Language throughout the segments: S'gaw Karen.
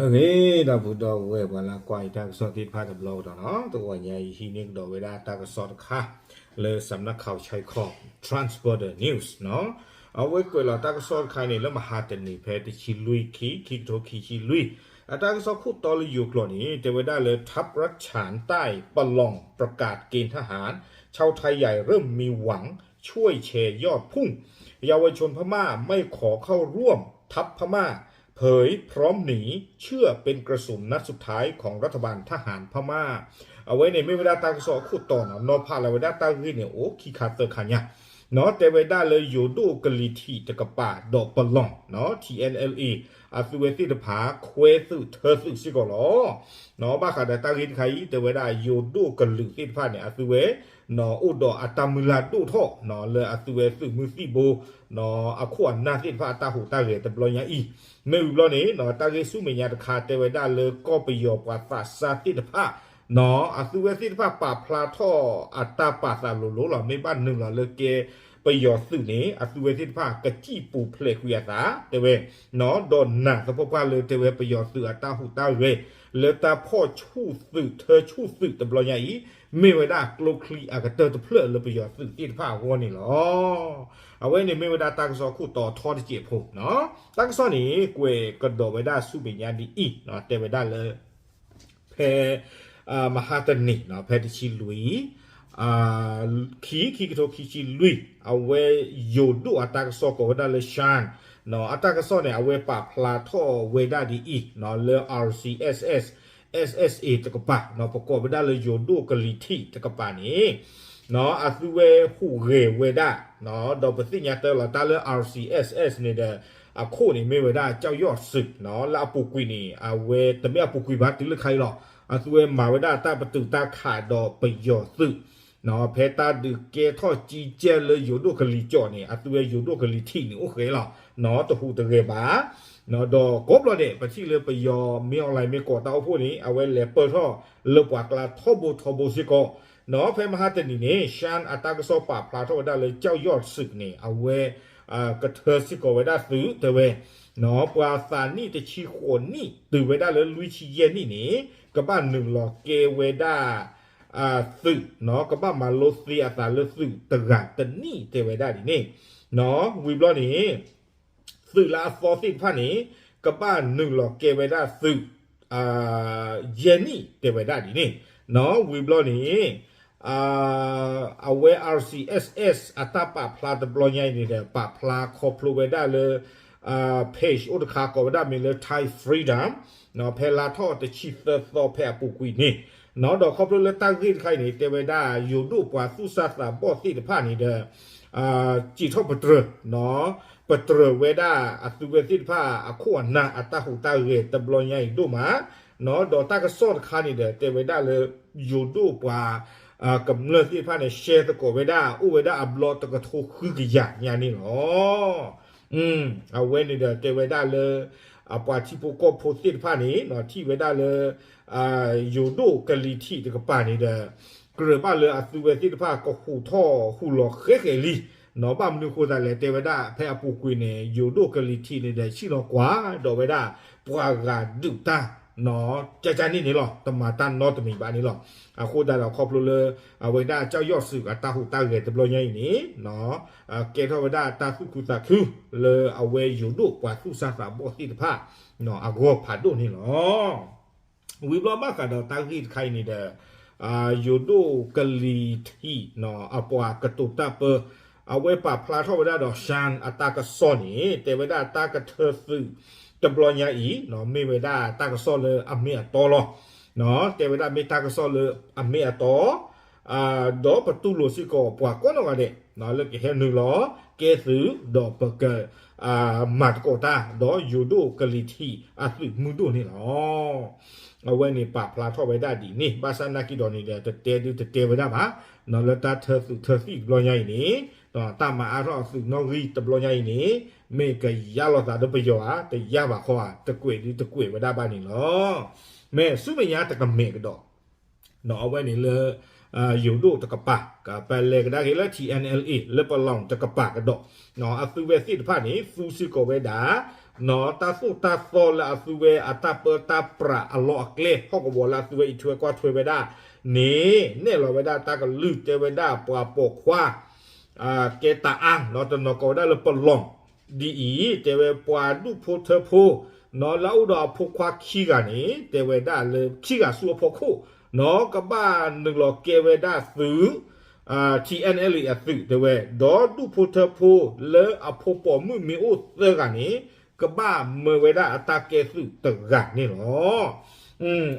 အဂ့ၤ ဒီပုၢ်ဒီဝဲၢ်ပှၤလၢကွၢ်ယတၢ်ကစီၣ်သ့ၣ်တဖၣ်တဘျီကဒီးနီၤ, တဂီၤညါအံၤဟံးန့ၢ်ကဒီးဝဲဒၣ်တၢ်ကစီၣ်တခါ လၢ စဲးနၢခီၣ်ဆဲးခီၣ် Trans Border News နီၤ. အဝဲကွဲးလီၤတၢ်ကစီၣ်တခါန့ၣ် လၢမဟါတနံၤဖဲတဆံလွံၢ် ခံ ခံကထိခံဆံလွံၢ်, အတၢ်ကစီၣ်ခိၣ်တီလၢယိၤကျိာ်န့ၣ် တဲဝဲဒၣ်လၢ ทัพรัฐฉานใต้ประลอง ประกาศเกณฑ์ทหาร ชาวไทยใหญ่เริ่มมีหวัง ช่วยแชร์ยอดพุ่ง เยาวชนพม่าไม่ขอเข้าร่วม ทัพพม่าเผยพร้อมหนี เชื่อเป็นกระสุนนัดสุดท้ายของรัฐบาลทหารพม่า အဝဲန့ၣ်မ့ၢ်ဝဲဒၣ်တၢ်ကစီၣ်အခိၣ်တီနီၤ, နီၤဖးလီၤဝဲဒၣ်တၢ်ဂ့ၢ်န့ၣ် အိၣ်ခံခါသၢခါညါနီၤ, တဲဝဲဒၣ်လၢယိၤဒိၣ်ကလံၤထံးတကပၤဒီး ประลอง နီၤ ထံး เอ็นเอลเอ အသုးဝဲသ့ၣ်တဖၣ် ခွဲသုးထၢသုးစ့ၢ်ကီးလီၤ. ဘၣ်ဃးဒီးတၢ်ဂ့ၢ်တခါအံၤ တဲဝဲဒၣ် ယိၤဒိၣ်ကလုာ်သ့ၣ်တဖၣ်န့ၣ် အသုးဝဲ အိၣ်ဒီးအတၢ်မုၢ်လၢ်ဒိၣ်ထီၣ် လၢအသုးဝဲသုးမုၢ်သံၣ်ဘိ အခိၣ်အနၢ်သ့ၣ်တဖၣ်အတၢ်ဟူးတၢ်ဂဲၤတဘျီညါအံၤ, မ့ၢ်ဝံၤဘျီန့ၣ် တၢ်ဂ့ၢ်ဆူမဲာ်ညါတခါ တဲဝဲဒၣ်လၢကီၢ်ပယီၤပှၤသးစၢ်သ့ၣ်တဖၣ် အသုးဝဲသ့ၣ်တဖၣ်ပာ်ဖျါထီၣ်အတၢ်ပာ်သးလိၤလိၤလီၤ, မ့ၢ်ဘၣ်နုာ်လီၤလၢကဲပယီၤသုးန့ၣ် အသုးဝဲသ့ၣ်တဖၣ်ကစံၣ်ပူၤဖျဲးကွံာ်အသး တဲဝဲ ဒီးနာ်သပှၢ်ပှၢ်လၢတဲဝဲပယီၤသုးအတၢ်ဟူးတၢ်ဂဲၤ လၢတၢ်ဖီၣ်ဆူၣ်သုးထၢဆူၣ်သုးတဘျီညါအံၤ မ့ၢ်ဝဲဒၣ်ကျိချံအကတၢၢ်တဖျၢၣ်လၢပယီၤသုးသ့ၣ်တဖၣ်အဂီၢ်န့ၣ်လီၤ. အဝဲန့ၣ်မ့ၢ်ဝဲဒၣ်တၢ်ကစီၣ်ခိၣ်တီထီတစဲးဖိနီၤ, တၢ်ကစီၣ်န့ၣ် ကွဲးကဒီးဝဲဒၣ်ဆူမဲာ်ညါဒ်အံၤ တဲဝဲဒၣ်လၢ ဖဲ မဟါတနံၤ ဖဲတဆံလွံၢ် ခံ ခံကထိခံဆံလွံၢ် အဝဲယိၤဒိၣ်အတၢ်ကစီၣ်ကိးဝဲဒၣ်လၢ ရှၢၣ် အတၢ်ကစီၣ်န့ၣ် အဝဲပာ်ဖျါထီၣ်ဝဲဒၣ်ဒ်အံၤ လၢ RCSS SSA တကပၤ ပကိးဝဲဒၣ်လၢယိၤဒိၣ်ကလံၤထံးတကပၤန့ၣ် အသုးဝဲဟူးဂဲၤဝဲဒၣ် ဒီးပသ့ၣ်ညါတၢ်လီၤတၢ်လၢ RCSS န့ၣ်ဒီး အခိၣ်န့ၣ်မ့ၢ်ဝဲဒၣ် ကၠီၣ်ယီၣ်စုး လၢအပူၤကွံာ်န့ၣ် အဝဲတမ့ၢ်အပူၤကွံာ်ဘၣ် တုၤလၢခါအံၤလီၤ. အသုးဝဲမၤဝဲဒၣ်တၢ်ပတုာ်တၢ်ခးဒီးပယီၤသုး ဖဲတၢ်ဒုးကဲထီၣ်ကံကဲလၢယိၤဒိၣ်ကလံၤကၠီၣ်န့ၣ် အသုးဝဲယိၤဒိၣ်ကလံၤထံးန့ၣ်အိၣ်ဃဲလီၤ. တဟူးတဂဲၤဘၣ် ဒီးကိးဘျီဒဲး ပထံၣ်လၢပယီၤမ့ၢ်အီၣ်လဲၣ်မ့ၢ်ကိးတၢ်အိၣ်ဖှိၣ်န့ၣ် အဝဲလဲၤပၢၢ်ထီၣ်လၢပှၤကျါထီဘိထီဘိစ့ၢ်ကီး ဖဲမဟါတနံၤန့ၣ် ရှၢၣ် အတၢ်ကစီၣ်ပာ်ဖျါထီၣ်ဝဲဒၣ်လၢ ကၠီၣ်ယီၣ်စုး န့ၣ် အဝဲ ကထၢစ့ၢ်ကီးဝဲဒၣ်သုး တဲဝဲ ပှၤသးနံၣ်တဆံဃိးနံၣ် တုၤဝဲဒၣ်လၢလွံၢ်ဆံယဲၢ်နံၣ်န့ၣ် ကဘၣ်နုာ်လီၤကဲဝဲဒၣ် သုး ကဘၣ်မၤလိသ့အသးလၢသုးတဂၤတနံၣ် တဲဝဲဒၣ်ဒ်န့ၣ် ဝံၤဘျီန့ၣ် သုးလၢအသီသ့ၣ်တဖၣ်န့ၣ် ကဘၣ်နုာ်လီၤကဲဝဲဒၣ်သုး ယဲၢ်နံၣ် တဲဝဲဒၣ်ဒ်န့ၣ် ဝံၤဘျီန့ၣ် အဝဲ RCSS အတၢ်ပာ်ဖျါတဘျီညါအံၤန့ၣ်ဒီး ပာ်ဖျါခီဖျိဝဲဒၣ်လၢ page အိၣ်တခါကိးဝဲဒၣ်မ့ၢ်လၢ Thai Freedom ဖဲလါထီၣ်တဆံသၢသီဖဲအပူၤကွံာ်န့ၣ် ဒီးခီဖျိလၢတၢ်ဂ့ၢ်တခါအံၤန့ၣ် တဲဝဲဒၣ်ယိၤဒိၣ်ပှၤသူၣ်စၢ်သးဘီၣ်သ့ၣ်တဖၣ်န့ၣ်ဒီး စံးထီၣ်ပတြၢၤ ပတြၢၤဝဲဒၣ်အသုးဝဲသ့ၣ်တဖၣ်အခိၣ်အနၢ်အတၢ်ဟူးတၢ်ဂဲၤတဘျီညါအံၤဒိၣ်မး ဒီးတၢ်ကစီၣ်တခါန့ၣ်ဒီး တဲဝဲဒၣ်လၢ ယိၤဒိၣ်ပှၤ ကမျၢၢ်သ့ၣ်တဖၣ်န့ၣ် ရှဲသကိးဝဲဒၣ် အိၣ်ဝဲဒၣ်အဘျီတကထိဃုကယၤညါန့ၣ်လီၤ. အဝဲန့ၣ်ဒီးတဲဝဲဒၣ်လၢ အပှၤထံဖိကီၢ်ဖိသ့ၣ်တဖၣ်န့ၣ် ထံၣ်ဝဲဒၣ်လၢ ယိၤဒိၣ်ကလံၤထံးတကပၤန့ၣ်ဒီး ကြၢးဘၣ်လၢအသုးဝဲသ့ၣ်တဖၣ်ကဟူးထီၣ်ဟူးလီၤဃဲဃဲလံ ဘၣ်မနုၤဃိသတးလဲၣ် တဲဝဲဒၣ်ဖဲအပူၤကွံာ်န့ၣ် ယိၤဒိၣ်ကလံၤထံးန့ၣ်ဒီး ဆ့ၣ်နီၤကွၢ်ဒီးဝဲဒၣ် ပှၤဂၤဒုးတၢ် ကၢ်ကၢ်န့ၣ်န့ၣ်လီၤ. တမၤတၢ်နီတမံၤဘၣ်န့ၣ်လီၤ. အဃိသတးဒီးခီဖျိလၢ အဝဲဒၣ်ကၠီၣ်ယီၣ်စုးအတၢ်ဟူးတၢ်ဂဲၤတဘျီညါအံၤန့ၣ် ကဲထီၣ်ဝဲဒၣ်တၢ်သူၣ်ခုသးခု လၢအဝဲယိၤဒိၣ်ပှၤသူၣ်စၢ်သးဘီၣ်သ့ၣ်တဖၣ် အဂီၢ်ဖးဒိၣ်န့ၣ်လီၤ. ဝံၤဘျီဘၣ်ဃးဒီးတၢ်ဂ့ၢ်တခါအံၤန့ၣ်ဒီး ယိၤဒိၣ်ကလံၤထံး အပှၤကတိၤတၢ်ပၢ အဝဲပာ်ဖျါထီၣ်ဝဲဒၣ်ဒီး ရှၢၣ် အတၢ်ကစီၣ်န့ၣ် တဲဝဲဒၣ်တၢ်ကထၢသုးတဘျီညါအံၤ မ့ၢ်ဝဲဒၣ်တၢ်ကစီၣ်လၢအမ့ၢ်အတီလီၤ. တဲဝဲဒၣ်မ့ၢ်တၢ်ကစီၣ်လၢအမ့ၢ်အတီ ဒီးပတူၢ်လိာ်စ့ၢ်ကီးပှၤကိးနီၢ်ဂၤဒဲး လၢကဟဲနုာ်လီၤကဲသုး ဒီးပက မၤသကိးတၢ် ဒီးယိၤဒိၣ်ကလံၤထံးအသုးမုၢ်ဒိၣ်န့ၣ်လီၤ. အဝဲန့ၣ်ပာ်ဖျါထီၣ်ဝဲဒၣ်ဒ်န့ၣ် ဘၣ်ဆၣ်နာ်က့ဒီးန့ၣ်ဒီး တတဲဒုတတဲဝဲဒၣ်ဘၣ် လၢတၢ်ထၢသုးထၢသံၣ်တဘျီညါအံၤန့ၣ် တၢ်မၤအါထီၣ်အသုးနီၣ်ဂံၢ်တဘျီညါအံၤန့ၣ် မ့ၢ်ကယါလီၤသးဒီးပယီၤဧါ တယါဘၣ်ဃီဧါ တကွဲးဒုတကွဲးဝဲဒၣ်ဘၣ်န့ၣ်လီၤ. မ့ၢ်ဆူမဲာ်ညါတကမဲာ်ကဒီး အဝဲန့ၣ်လၢ ယိၤဒိၣ်တကပၤ ကပလဲၤကဒါက့ၤလၢ ထံၣ်အဲၣ်အဲၣ်အ့ လၢပလီၢ်တကပၤကဒီး, အသုဝဲသ့ၣ်တဖၣ်န့ၣ် သူစ့ၢ်ကီးဝဲဒၣ် တၢ်သိၣ်တၢ်သီလၢအသုဝဲအတၢ်ပၢတၢ်ပြးအလီၢ်အကျဲ ဟီၣ်ကဝီၤလၢအသုဝဲအံးထွဲကွၢ်ထွဲဝဲဒၣ်န့ၣ် နဲၣ်လီၤဝဲဒၣ်တၢ်ကလုၢ်တဲဝဲဒၣ်ပှၤပိာ်ခွါ ကဲတၢ်အါ တနီၤကိးဝဲဒၣ်လၢပလီၢ် ဒ်အံၤ တဲဝဲပှၤဒူၣ်ဖိထၢဖိ လၢအအိၣ်ဒီးအဖိခွါခံဂၤန့ၣ် တဲဝဲဒၣ်လၢခံဂၤဆူအဖီခိၣ် ကဘၣ်နုာ်လီၤကဲဝဲဒၣ်သုး ထံၣ်အဲၣ်အဲၣ်အသုးတဲဝဲ ဒီးဒူၣ်ဖိထၢဖိလၢအဖိပိာ်မုၣ်မ့ၢ်အိၣ်သၢဂၤန့ၣ် ကဘၣ်မၢဝဲဒၣ်အတၢ်ကဲသုးတဂၤန့ၣ်လီၤ.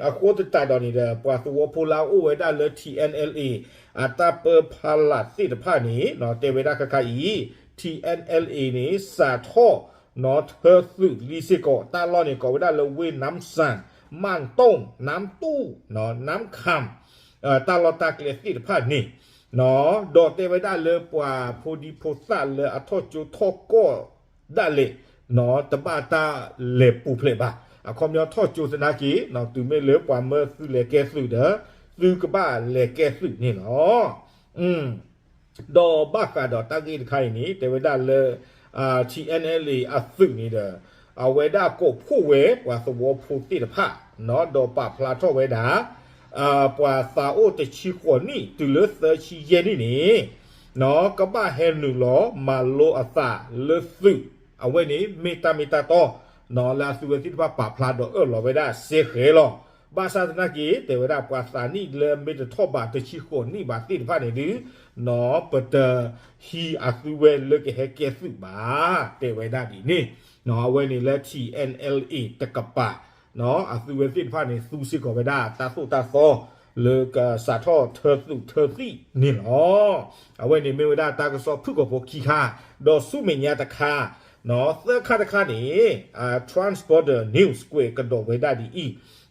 အဃိသတးဒီးန့ၣ်ဒီး ပှၤသဝီဖိလၢအအိၣ်ဝဲဒၣ်လၢ ထံၣ်အဲၣ်အဲၣ်အ့ အတၢ်ပၢဖီလာ်သ့ၣ်တဖၣ်န့ၣ် တဲဝဲဒၣ်ခဲခါအံၤ ထံၣ်အဲၣ်အဲၣ်အ့န့ၣ် စးထီၣ် ထၢသုးလံစ့ၢ်ကီး တၢ်လီၢ်န့ၣ်ကိးဝဲဒၣ်လၢ ဝ့ၢ်နၢမ်းစၣ်, မၢ်တိၢ်, နၢမ်းတူၣ်, နၢမ်းခၣ် တၢ်လီၢ်တၢ်ကျဲသ့ၣ်တဖၣ်န့ၣ် ဒီးတဲဝဲဒၣ်လၢပှၤဖိဒံဖိသၣ်လၢအထီၣ်ကၠိထီၣ်ကီၢ်ဒၣ်လဲာ် တဘၣ်တၢ်လဲၤပူၤဖျဲးဘၣ်. အခီပညီထီၣ်ကၠိသနာ်က့ တုၤမ့ၢ်လၢပှၤမၢသုလဲၤကဲသုးဒီး သုကဘၣ်လဲၤကဲသုးန့ၣ်လီၤ. ဒီးဘၣ်ဃးဒီးတၢ်ဂ့ၢ်တခါအံၤန့ၣ် တဲဝဲဒၣ်လၢ ထံၣ်အဲၣ်အဲၣ်အသုးန့ၣ်ဒီး အဝဲဒၣ်ကိးဖှိၣ်ဝဲပှၤသဝီဖိသ့ၣ်တဖၣ် ဒီးပာ်ဖျါထီၣ်ဝဲဒၣ် ပှၤသးအိၣ်တဆံဃိးနံၣ်တုၤလၢသၢဆံယဲၢ်နံၣ်န့ၣ် ကဘၣ်ဟဲနုာ်လီၤမၤလိအသးလၢသုး အဝဲန့ၣ်မ့ၢ်တၢ်မ့ၢ်တၢ်တီ လၢအသုဝဲသ့ၣ်တဖၣ်ပာ်ဖျါဒီးအၢၣ်လီၤဝဲဒၣ်စဲဃဲၤလီၤ. ဘၣ်ဆၣ်သနာ်က့ တဲဝဲဒၣ်ပှၤသးနံၣ်လၢမ့ၢ်တထီၣ်ဘးတဆံဃိးနံၣ်ဘၣ်သ့ၣ်တဖၣ်န့ၣ်ဒုး ပတဟံးအသုဝဲလၢကဟဲကဲသုးဘၣ် တဲဝဲဒၣ်ဒ်န့ၣ်. အဝဲန့ၣ်လၢ ထံၣ်အဲၣ်အဲၣ်အ့ တကပၤ အသုဝဲသ့ၣ်တဖၣ်န့ၣ် သူစ့ၢ်ကီးဝဲဒၣ်တၢ်သိၣ်တၢ်သီ လၢကစးထီၣ်ထၢသုးထၢသံၣ်န့ၣ်လီၤ. အဝဲန့ၣ်မ့ၢ်ဝဲဒၣ်တၢ်ကစီၣ်ဖုၣ်ကိာ်ဖိခံခါ, ဒီးဆူမဲာ်ညါတခါ သၢခါတခါန့ၣ် Transborder News ကွဲးကဒီးဝဲဒၣ်ဒ်အံ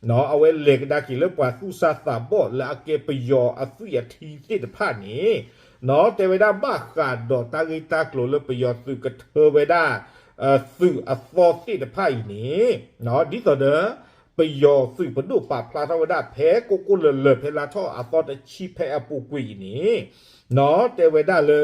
ၤ, အဝဲလဲၤကဒါက့ၤလၢပှၤသူၣ်စၢ်သးဘီၣ်လၢအကဲပယီၤအသွံၣ်အထံသ့ၣ်တဖၣ်န့ၣ် တဲဝဲဒၣ်ဘၣ်ဃးဒီးတၢ်ဂ့ၢ်တၢ်ကျိၤလၢပယီၤသုးကထၢဝဲဒၣ် သုးအသီသ့ၣ်တဖၣ်အံၤန့ၣ် ဒ်သိးဒီး ပယီၤသုးပဒိၣ်ပာ်ဖျါထီၣ်ဝဲဒၣ်ဖဲ ကိးကိးလၢၤလၢၤဖဲလါထီၣ်အသီတဆံဖဲအပူၤကွံာ်အံၤန့ၣ် တဲဝဲဒၣ်လၢ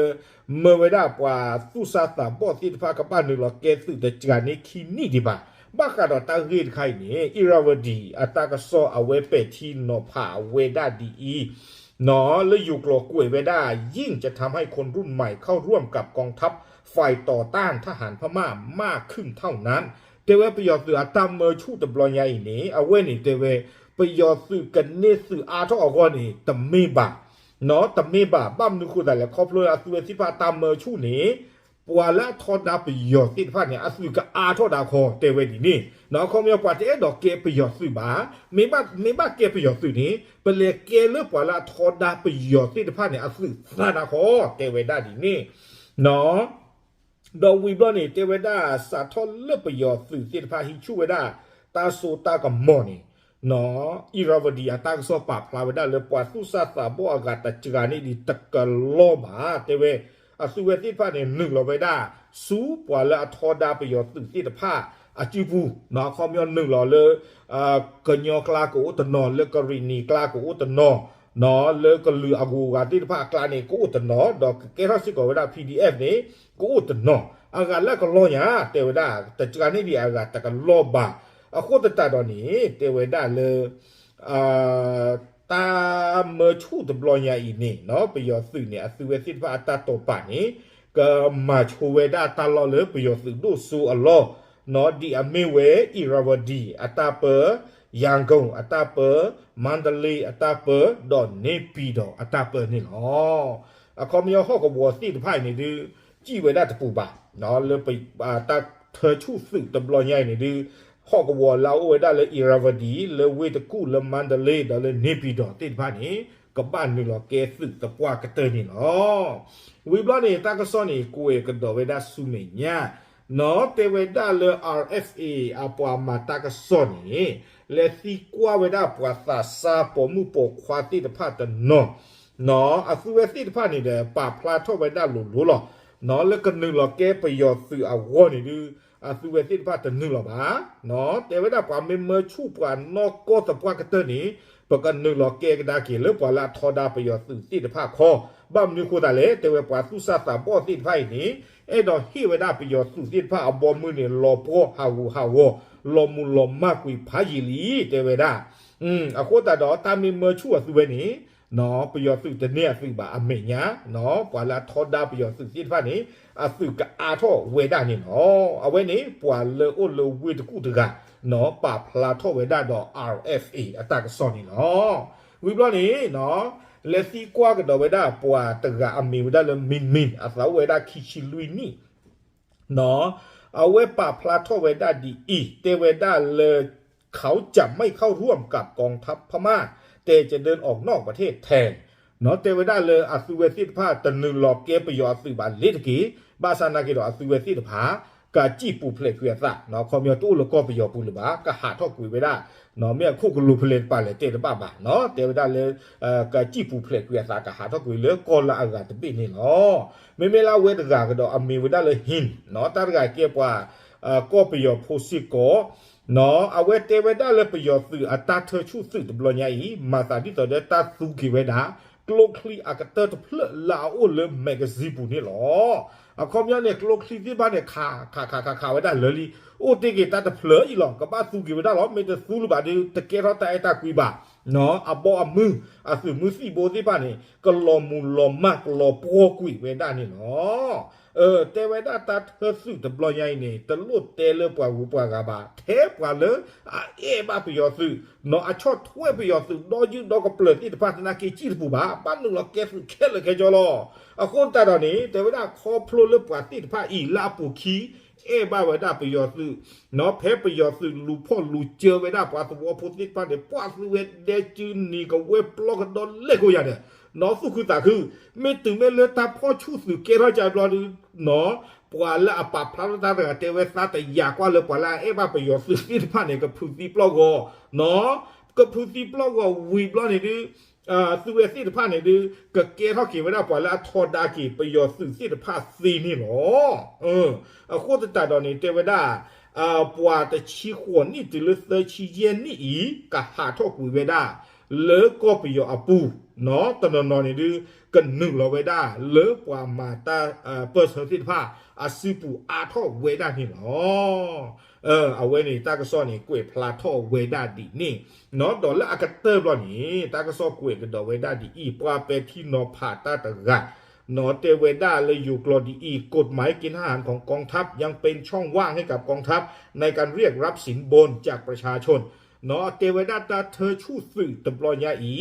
မၢဝဲဒၣ်ပှၤသူၣ်စၢ်သးဘီၣ်သ့ၣ်တဖၣ်ကဘၣ်နုာ်လီၤကဲသုးတစှၤန့ၢ်ခံနံၣ်ဒံးဘၣ်. ဘၣ်ဃးဒီးတၢ်ဂ့ၢ်တခါအံၤန့ၣ် အံၣ်ရၣ်ဝဒံၣ် အတၢ်ကစီၣ်အဝဲပဲာ်ထံနီၤဖးအဝဲဒၣ်ဒ်အံၤ လၢယိၤကျိာ်ကွဲးဝဲဒၣ် ยิ่งจะทำให้คนรุ่นใหม่เข้าร่วมกับกองทัพ ฝ่ายต่อต้านทหารพม่ามากขึ้นเท่านั้น တဲဝဲပယီၤသုးအတၢ်မၢဆူၣ်တဘျီညါအံၤန့ၣ် အဝဲန့ၣ်တဲဝဲ ပယီၤသုးကန့ၢ်သုးအါထီၣ်အဂီၢ်န့ၣ် တမ့ၢ်ဘၣ် တမ့ၢ်ဘၣ်. ဘၣ်မနုၤဃိသတးလဲၣ် ခီဖျိလၢအသုဝဲသ့ၣ်တဖၣ်တၢ်မၢဆူၣ်န့ၣ် ပှၤလၢအထီဒါပယီၤသ့ၣ်တဖၣ်န့ၣ် အသုးကအါထီၣ်ဒၣ်ခီ တဲဝဲဒ်န့ၣ်. အခီပညီပှၤတအဲၣ်ဒိးကဲပယီၤသုးဘၣ်. မ့ၢ်ဘၣ်ကဲပယီၤသုးန့ၣ် ပလဲၤကဲလၢပှၤလၢအထီဒါပယီၤသ့ၣ်တဖၣ်န့ၣ် အသုးသၣ်ဒၣ်ခီ တဲဝဲဒၣ်ဒ်န့ၣ်. ဒီးဝံၤဘျီန့ၣ် တဲဝဲဒၣ်စးထီၣ်လၢပယီၤသုးသ့ၣ်တဖၣ်ဟံးဆူၣ်ဝဲဒၣ် တၢ်စိတၢ်ကမီၤန့ၣ် အံၣ်ရၣ်ဝဒံၣ်အတၢ်ကစီၣ်ပာ်ဖျါဝဲဒၣ်လၢ ပှၤသူၣ်စၢ်သးဘီၣ်အဂၤတစှၤန့ၢ်ဒံးတကလီၢ်ဘၣ် တဲဝဲ အသုဝဲသ့ၣ်တဖၣ်န့ၣ် နုာ်လီၤဝဲဒၣ် ဆူပှၤလၢအထီဒါပယီၤသုးသ့ၣ်တဖၣ် အစုပူၤ အခီပညီနုာ်လီၤလၢ ကညီကျါကအိၣ်တနီၤ လၢကရံၣ်နံၤကျါကအိၣ်တနီၤ လၢကလုာ်အဂုၤအဂၤသ့ၣ်တဖၣ်အကျါန့ၣ် ကအိၣ်တနီၤ ဒီးကကဲထီၣ်စ့ၢ်ကီးဝဲဒၣ် PDF န့ၣ် ကအိၣ်တနီၤ အဂၤလၢအကလီၢ်ညါ တဲဝဲဒၣ် တစှၤန့ၢ်ဒံးအဂၤတကလီၢ်ဘၣ်. အဃိသတးဒီးန့ၣ် တဲဝဲဒၣ်လၢ တၢ်မၢဆူၣ်တဘျီညါအံၤန့ၣ် ပယီၤသုးန့ၣ် အသုဝဲသ့ၣ်တဖၣ်အတၢ်တိာ်ပာ်န့ၣ် ကမၤဆိဝဲဒၣ်တၢ်လီၢ်လၢပယီၤသုးဒိၣ်စိအလီၢ် ဒ်အမ့ၢ်ဝဲ အံၣ်ရၣ်ဝဒံၣ် အတၢ်ပၢ ရန်ကုန် အတၢ်ပၢ မန္တလေး အတၢ်ပၢ ဒီး နေပြည်တော် အတၢ်ပၢန့ၣ်လီၤ. အခီပညီဟီၣ်ကဝီၤသ့ၣ်တဖၣ်အံၤန့ၣ်ဒုး စံၣ်ဝဲဒၣ်တပူၤဘၣ် လၢ တၢ်ထၢဆူၣ်သုးတဘျီညါအံၤန့ၣ်ဒုး ဟီၣ်ကဝီၤလၢအအိၣ်ဝဲဒၣ်လၢ အံၣ်ရၣ်ဝဒံၣ် လၢဝ့ၢ်တကူၣ် လၢ မန္တလေး ဒီးလၢ နေပြည်တော် သ့ၣ်တဖၣ်န့ၣ် ကဘၣ်နုာ်လီၤကဲသုးသပှၢ်ကတၢၢ်န့ၣ်လီၤ. ဝံၤဘျီန့ၣ် တၢ်ကစီၣ်န့ၣ် ကွဲးကဒီးဝဲဒၣ်ဆူမဲာ်ညါ တဲဝဲဒၣ်လၢ RFA အပှၤမၤတၢ်ကစီၣ်န့ၣ် လဲၤသံကွၢ်ဝဲဒၣ်ပှၤသးစၢ်ပိာ်မုၣ်ပိာ်ခွါသ့ၣ်တဖၣ်တနီၤ အသုဝဲသ့ၣ်တဖၣ်န့ၣ်ဒီး ပာ်ဖျါထီၣ်ဝဲဒၣ်လိၤလိၤလီၤ. လၢကနုာ်လီၤကဲပယီၤသုးအဂီၢ်န့ၣ်ဒုး အသုဝဲသ့ၣ်တဖၣ်တနုာ်လီၤဘၣ်. တဲဝဲဒၣ်ပှၤမ့ၢ်မၢဆူၣ်ပှၤနီၢ်ကီၢ်သပှၢ်ကတၢၢ်န့ၣ် ပကနုာ်လီၤကဲကဒါက့ၤလၢပှၤလၢအထီဒါပယီၤသုးသ့ၣ်တဖၣ်ခီ, ဘၣ်မနုၤအဃိသတးလဲၣ် တဲဝဲပှၤသူၣ်စၢ်သးဘီၣ်သ့ၣ်တဖၣ်အံၤန့ၣ် အဲၣ်ဒိးဟ့ၣ်ဝဲဒၣ်ပယီၤသုးသ့ၣ်တဖၣ်အဘီမုၢ်န့ၣ် လီၤပှီၢ်ဟးဂူာ်ဟးဂီၤ လီၤမူၤလီၤမၢ်ကွံာ်ဖးယံာ်လံ တဲဝဲဒၣ်. အဃိသတးဒီးတၢ်မ့ၢ်မၢဆူၣ်အသုဝဲန့ၣ် ပယီၤသုးတန့ၢ်အသုးဘၣ်အမဲာ်ညါ ပှၤလၢအထီဒါပယီၤသုးသ့ၣ်တဖၣ်န့ၣ် အသုးကအါထီၣ်ဝဲဒၣ်န့ၣ်လီၤ. အဝဲန့ၣ် ပှၤလၢအိၣ်လၢဝ့ၢ်တကူၣ်တဂၤ ပာ်ဖျါထီၣ်ဝဲဒၣ်ဒီး R F A အတၢ်ကစီၣ်န့ၣ်လီၤ. ဝံၤဘျီန့ၣ် လဲၤသံကွၢ်ကဒီးဝဲဒၣ်ပှၤတဂၤအမံၤဝဲဒၣ်လၢ မံမံ အသးအိၣ်ဝဲဒၣ်ခံဆံလွံၢ်နံၣ် အဝဲပာ်ဖျါထီၣ်ဝဲဒၣ်ဒ်အံၤ တဲဝဲဒၣ်လၢ เขาจะไม่เข้าร่วมกับกองทัพพม่า แต่จะเดินออกนอกประเทศแทน တဲဝဲဒၣ်လၢအသုဝဲသ့ၣ်တဖၣ်တနုာ်လီၤကဲပယီၤအသုးဘၣ်လ့ၤတက့ၢ်. ဘၣ်ဆၣ်နာ်က့ဒီးအသုဝဲသ့ၣ်တဖၣ် ကစံၣ်ပူၤဖျဲးကွံာ်အသး ခီပညီတအိၣ်လၢကီၢ်ပယီၤပူၤလၢၤဘၣ် ကဟးထီၣ်ကွံာ်ဝဲဒၣ် မ့ၢ်အခိၣ်ကလူးဖဲလဲၣ်တပၤလဲၣ်တဲတဘၣ်ဘၣ် တဲဝဲဒၣ်လၢ ကစံၣ်ပူၤဖျဲးကွံာ်အသး ကဟးထီၣ်ကွံာ်လၢကီၢ်လၢအဂၤတဘ့ၣ်န့ၣ်လီၤ. မ့မ့ၢ်လၢအဝဲတဂၤကဒီးအမံၤဝဲဒၣ်လၢ Hin တၢ်တဂၤကဲပှၤ ကီၢ်ပယီၤဖိစ့ၢ်ကီး အဝဲတဲဝဲဒၣ်လၢပယီၤသုးအတၢ်ထၢဆူၣ်သုးတဘျီညါအံၤ မၤသးဒ်သိးဒီးတၢ်သူက့ၤဝဲဒၣ် ကျိချံအကတၢၢ်တဖျၢၣ်လၢအအိၣ်လၢ magazine ပူၤန့ၣ်လီၤ. အခီပညီန့ၣ် ကျိချံသ့ၣ်တဖၣ်န့ၣ် ခးခးခးခးဝဲဒၣ်လၢာ်လံ အိၣ်တ့ၢ်က့ၤတၢ်တဖျၢၣ်အံၤလီၤ. ကဘၣ်သူက့ၤဝဲဒၣ်လီၤ. မ့ၢ်တသူလၢၤဘၣ်ဒီး တကဲထီၣ်တၢ်အဲၣ်တၢ်ကွံဘၣ် အဘီအမုၢ် အသုးမုၢ်သံၣ်ဘိသ့ၣ်တဖၣ်န့ၣ် ကလီၤမူၤလီၤမၢ် ကလီၤပှီၢ်ကွံာ်ဝဲဒၣ်န့ၣ်လီၤ. တဲဝဲဒၣ်တၢ်ထၢသုးတဘျီညါအံၤန့ၣ် တလိၣ်တဲလၢပှၤဂုၤပှၤဂၤဘၣ် ထဲပှၤလၢအအဲၣ်ဘၣ်ပယီၤသုး အဆီၣ်ထွဲပယီၤသုး ဒီယုၢ်ဒီကပျၢၤသ့ၣ်တဖၣ် သနာ်က့စံၣ်တပူၤဘၣ် ဘၣ်နုာ်လီၤကဲသုးခဲလၢာ်ခဲဆ့လီၤ. အဃိသတးဒီးန့ၣ် တဲဝဲဒၣ်ခီဖျိလၢပှၤသ့ၣ်တဖၣ်အံၤ လၢအပူၤခံ အဲၣ်ဘၣ်ဝဲဒၣ်ပယီၤသုး ဖဲပယီၤသုးလူၤဖီၣ်လူၤစၢဝဲဒၣ်ပှၤသဝီဖိသ့ၣ်တဖၣ်န့ၣ် ပှၤသုးဝဲဒဲစုနံၤကဝဲၤပျီကဒီးလဲၤကိးယၤဒီး နီၢ်သူၣ်ခုသးခု မ့ၢ်တုၤမ့ၢ်လၢတၢ်ဖီၣ်ဆူၣ်သုးကဲထီၣ်ကဘျီဒုး နီၢ် ပှၤလၢအပာ်ဖျါထီၣ်တၢ်တဂၤတဲဝဲသးတယာ်ကွၢ်လၢပှၤလၢအအဲၣ်ဘၣ်ပယီၤသုးသ့ၣ်တဖၣ်န့ၣ် ကဖုးသံပျီၢ်ဂီၤ နီၢ် ကဖုးသံပျီၢ်ဂီၤဝံၤဘျီန့ၣ်ဒုး သုးဝဲသ့ၣ်တဖၣ်န့ၣ်ဒုး ကကဲထီၣ်က့ၤဝဲဒၣ်ပှၤလၢအထီဒါက့ၤပယီၤသုးသ့ၣ်တဖၣ်သ့န့ၣ်လီၤ. အဃိသတးဒီးန့ၣ် တဲဝဲဒၣ် ပှၤတဆံဃိးနံၣ်တုၤလၢသၢဆံယဲၢ်နံၣ်အံၤ ကဟးထီၣ်ကွံာ်ဝဲဒၣ် လၢကီၢ်ပယီၤအပူၤ နီၢ် တနီၤနီၤန့ၣ်ဒုး ကနုာ်လီၤဝဲဒၣ်လၢပှၤမၤတၢ်ပၢၢ်ဆၢသ့ၣ်တဖၣ် အစုပူၤအါထီၣ်ဝဲဒၣ်န့ၣ်လီၤ. အဝဲန့ၣ်တၢ်ကစီၣ်န့ၣ် ကွဲးဖျါထီၣ်ဝဲဒၣ်ဒ်န့ၣ် နီၢ် ဒီးလၢအကတၢၢ်ဘျီန့ၣ် တၢ်ကစီၣ်ကွဲးကဒီးဝဲဒၣ်ဒ်အံၤ ပှၤပဲာ်ထံနီၤဖးတၢ်တဂၤ နီၢ် တဲဝဲဒၣ်လၢယိၤကျိာ်ဒ်အံၤ กฎหมายเกณฑ์ทหารของกองทัพยังเป็นช่องว่างให้กับกองทัพในการเรียกรับสินบนจากประชาชน နီၢ် တဲဝဲဒၣ်တၢ်ထၢဆူၣ်သုးတဘျီညါအံၤ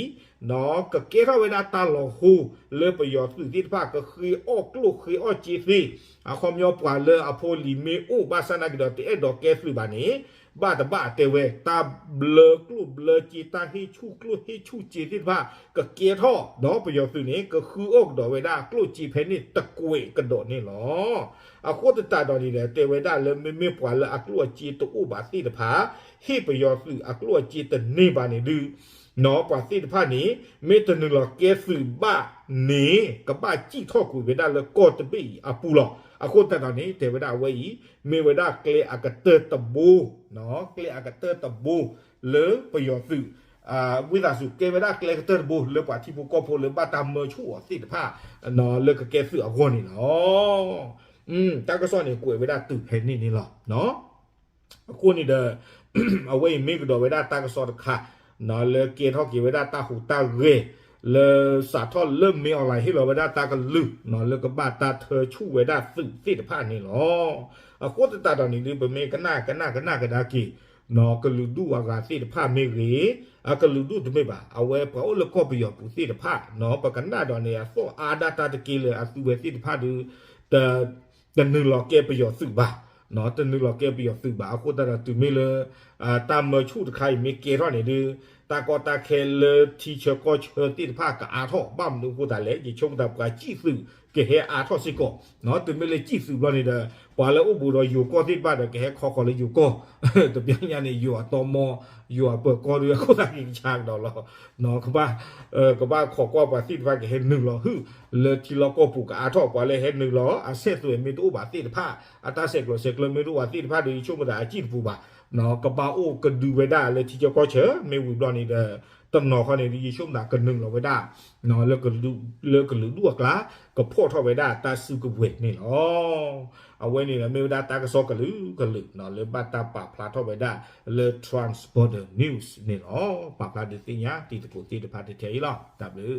နီၢ် ကကဲထီၣ်ဝဲဒၣ်တၢ်လီၤဟိ လၢပယီၤသုးသ့ၣ်တဖၣ် ကဃ့အီၣ်ကျိၣ်ဃ့အီၣ်စ့သ့ အခီပညီပှၤလၢအဖိလံၤမ့ၢ်အိၣ်ဘၣ်ဆၣ်နာ်က့ဒီး တအဲၣ်ဒိးကဲသုးဘၣ်န့ၣ် ဘၣ်တဘၣ်တဲဝဲ တၢ်ဘျၢကျိၣ်ဘျၢစ့ တၢ်ဟ့ၣ်ဆူၣ်ကျိၣ်ဟ့ၣ်ဆူၣ်စ့သ့ၣ်တဖၣ် ကကဲထီၣ် ဒီးပယီၤသုးန့ၣ် ကဃုအီၣ်ကဒီးဝဲဒၣ်ကျိၣ်စ့ဖဲန့ၣ်တကွဲးကဒီးန့ၣ်လီၤ. အဃိသတးဒီးန့ၣ်ဒီး တဲဝဲဒၣ်လၢမ့မ့ၢ်ပှၤလၢအကျိၣ်အစ့တအိၣ်ဘၣ်သ့ၣ်တဖၣ် ဟ့ၣ်ပယီၤသုးအကျိၣ်အစ့တန့ၢ်ဘၣ်န့ၣ်ဒုး နီၢ် ပှၤသ့ၣ်တဖၣ်န့ၣ် မ့ၢ်တနုာ်လီၤကဲသုးဘၣ်န့ၣ် ကဘၣ်စံၣ်ထီၣ်ကွံာ်ဝဲဒၣ်လၢကီၢ်တဘ့ၣ်အံၤအပူၤလီၤ. အဃိသတးဒီးန့ၣ် တဲဝဲဒၣ်အဝဲအံၤ မ့ၢ်ဝဲဒၣ်ကျဲအကတၢၢ်တဘိ နီၢ် ကျဲအကတၢၢ်တဘိ လၢပယီၤသုး ဝံသးစူၤ ကဲဝဲဒၣ်ကျဲကတၢၢ်တဘိ လၢပှၤထံဖိကီၢ်ဖိလၢဘၣ်တၢ်မၢဆူၣ်အီၤသ့ၣ်တဖၣ် နီၢ် လၢကကဲသုးအဂီၢ်န့ၣ်လီၤ. တၢ်ကစီၣ်န့ၣ် ကွဲးဝဲဒၣ်တုၤဖဲန့ၣ်န့ၣ်လီၤ. အဃိန့ၣ်ဒီး အဝဲအံၤမ့ၢ်ကဒီးဝဲဒၣ်တၢ်ကစီၣ်တခါ နီၢ် လၢကဲထီၣ်က့ၤဝဲဒၣ်တၢ်ဟူးတၢ်ဂဲၤ လၢစးထီၣ်လၢမ့ၢ် online ဟ့ၣ်လီၤဝဲဒၣ်တၢ်ကလုၢ် နီၢ် လၢကဘၣ်တၢ်ထၢဆူၣ်ဝဲဒၣ်သုးသ့ၣ်တဖၣ်န့ၣ်လီၤ. အဃိသတးဒီးန့ၣ်ဒုး ပမ့ၢ်ကနၣ်ကနၣ်ကနၣ်ကဒါက့ၤ နီၢ် ကလုာ်ဒူၣ်အဂၤသ့ၣ်တဖၣ်မ့ၢ်ဂ့ၤ အကလုာ်ဒူၣ်တမ့ၢ်ဘၣ် အဝဲပှၤအိၣ်လၢကီၢ်ပယီၤပူၤသ့ၣ်တဖၣ် နီၢ် ပကနၣ်ဒီးန့ၣ် အသီၣ်အါဒၣ်တၢ်တက့ၢ်လၢအသုဝဲသ့ၣ်တဖၣ်ဒုး တ တနုာ်လီၤကဲပယီၤသုးဘၣ်, တနုာ်လီၤကဲပယီၤသုးဘၣ်. အဃိသတးဒီးတုၤမ့ၢ်လၢ တၢ်မၢဆူၣ်တခါအံၤမ့ၢ်ကဲထီၣ်န့ၣ်ဒုး တၢ်ကီတၢ်ခဲလၢထံဆၢကီၢ်ဆၢသ့ၣ်တဖၣ်ကအါထီၣ် ဘၣ်မနုၤအဃိသတးလဲၣ် ယဆိကမိၣ်သးပှၤစံၣ်သုးကဟဲအါထီၣ်စ့ၢ်ကီး, တုၤမ့ၢ်လၢစံၣ်သုးဘျီန့ၣ်ဒီး ပှၤလၢအိၣ်ဘူးဒီးယိၤကီၢ်သ့ၣ်တဖၣ်ဒီး ကဟဲခီဃီၤလၢယိၤကီၢ်, တဘျီညါန့ၣ် ယိၤအတီမီ ယိၤအပၢၤကီၢ်ဒုး အခိၣ်သးက့ၤကဆါကဒီးလီၤ. ကဘၣ် ကဘၣ်ခိးကွၢ်ပှၤသ့ၣ်တဖၣ်ကဟဲနုာ်လီၤဟုၣ် လၢထံလီၢ်ကီၢ်ပူၤကအါထီၣ် ပှၤလၢဟဲနုာ်လီၤ အဆဲးသွဲးမ့ၢ်တအိၣ်ဘၣ်သ့ၣ်တဖၣ် အတၢ်ဆဲးကျိးဆဲးကျၢမ့ၢ်တအိၣ်ဘၣ်သ့ၣ်တဖၣ်ဒီး ယဆိကမိၣ်သးအစံၣ်တပူၤဘၣ်, ကဘၣ်အိၣ်ကဒုဝဲဒၣ်လၢထံဆၢကီၢ်ဆၢ မ့ၢ်ဝံၤဘျီန့ၣ်ဒီး တနီၤခီန့ၣ် ယဆိကမိၣ်သးကနုာ်လီၤဝဲဒၣ် လၢကလုာ်ဒူၣ်အကျါ ကဖီၣ်ထီၣ်ဝဲဒၣ်တၢ်စုကဝဲၤန့ၣ်လီၤ. အဝဲန့ၣ်ဒီးမ့ၢ်ဝဲဒၣ်တၢ်ကစီၣ်ကလုာ်ကလုာ် လၢဘၣ်တၢ်ပာ်ဖျါထီၣ်ဝဲဒၣ်လၢ Trans Border News န့ၣ်လီၤ. ပာ်ဖျါဒုးသ့ၣ်ညါတံၤသကိးသ့ၣ်တဖၣ်တထဲအံၤလီၤ. တၢ်ဘျုး